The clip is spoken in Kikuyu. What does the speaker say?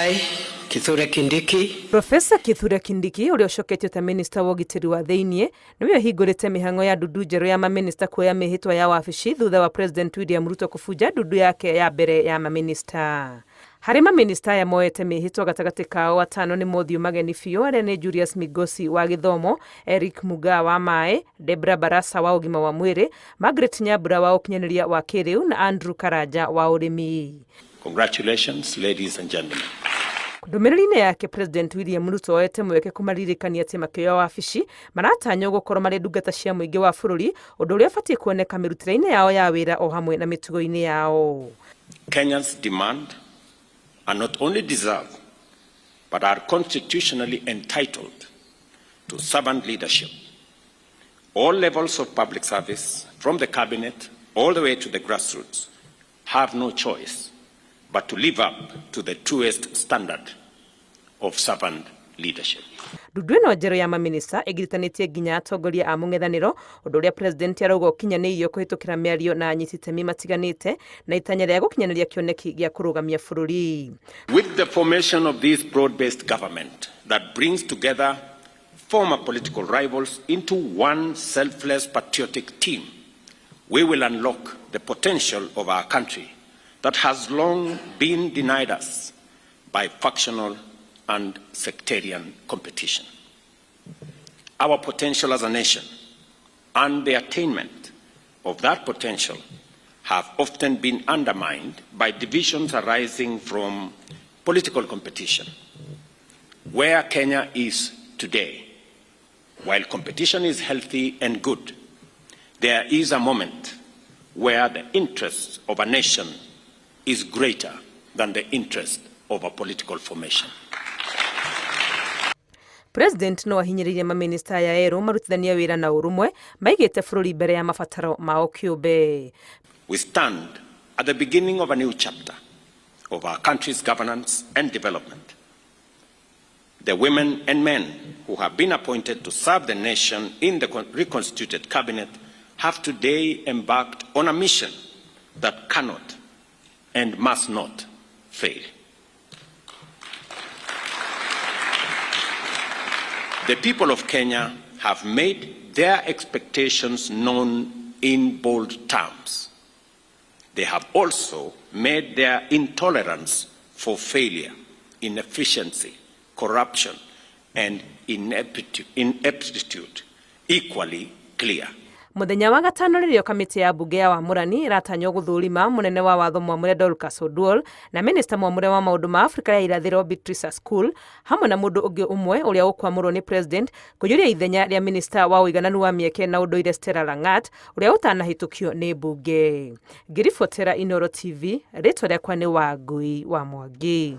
I, Kithure Kindiki, Professor Kithure Kindiki ũrĩa ũcoketio ta minista wa ũgitĩri wa thĩinĩ nĩwe ũhingũrĩte mĩhang'o ya ndundu njerũ ya mamĩnĩsta kuoya mĩhĩtwa ya wabici thutha wa President William Ruto kũbunja ndundu yake ya mbere ya mamĩnĩsta. Harĩ mamĩnĩsta aya moete mĩhĩtwa gatagatĩ kao atano nĩ mothiũ mageni biũ arĩa nĩ Julius Migosi wa gĩthomo, Eric Mugaa wa maĩ, Debra Barasa wa ũgima wa mwĩrĩ, Margaret Nyambura wa ũkinyanĩria wa kĩrĩu na Andrew Karanja wa ũrĩmi. Congratulations, ladies and gentlemen. Ndũmĩrĩri-inĩ yake President William Ruto oete mweke kũmaririkania atĩ makĩoya wabici maratanywo gũkorwo marĩ ndungata cia mũingĩ wa bũrũri, ũndũ ũrĩa ũbatiĩ kuoneka mĩrutĩre-inĩ yao ya wĩra o hamwe na mĩtugo-inĩ yao. Kenyans demand and not only deserve but are constitutionally entitled to servant leadership. All levels of public service, from the cabinet all the way to the grassroots, have no choice but to live up to the truest standard of servant leadership. Ndundu ĩno njerũ ya mamĩnĩsta ĩgiritanĩtie nginya atongoria a mũng'ethanĩro, ũndũ ũrĩa president arauga ũkinyanĩirio kũhĩtũkĩra mĩario na anyiti itemi matiganĩte na itanya rĩa gũkinyanĩria kĩoneki gĩa kũrũgamia bũrũri. With the formation of this broad-based government that brings together former political rivals into one selfless patriotic team, we will unlock the potential of our country that has long been denied us by factional and sectarian competition. Our potential as a nation and the attainment of that potential have often been undermined by divisions arising from political competition. Where Kenya is today, while competition is healthy and good, there is a moment where the interest of a nation is greater than the interest of a political formation. President no ahinyĩrĩirie mamĩnĩsta aya erũ marutithanie wĩra na ũrũmwe maigĩte bũrũri mbere ya mabataro mao kĩũmbe. We stand at the beginning of a new chapter of our country's governance and development. The women and men who have been appointed to serve the nation in the reconstituted cabinet have today embarked on a mission that cannot and must not fail. The people of Kenya have made their expectations known in bold terms. They have also made their intolerance for failure, inefficiency, corruption, and ineptitude equally clear. Mũthenya wa gatano rĩrĩo kamĩtĩ ya mbunge ya wamũrani ĩratanywo gũthũrima mũnene wa watho mwamũre Dorcas Oduol na minista mwamũre wa maũndũ ma Afrika ya irathĩro Beatrice Askul hamwe na mũndũ ũngĩ ũmwe ũrĩa ũkwamũrwo nĩ president kũiyũria ithenya rĩa minista wa ũigananu wa mĩeke na ũndũire Stella Langat ũrĩa ũtanahĩtũkio nĩ mbunge. Ngĩribotera Inooro TV, rĩtwa rĩakwa nĩ Wangui wa Mwangi.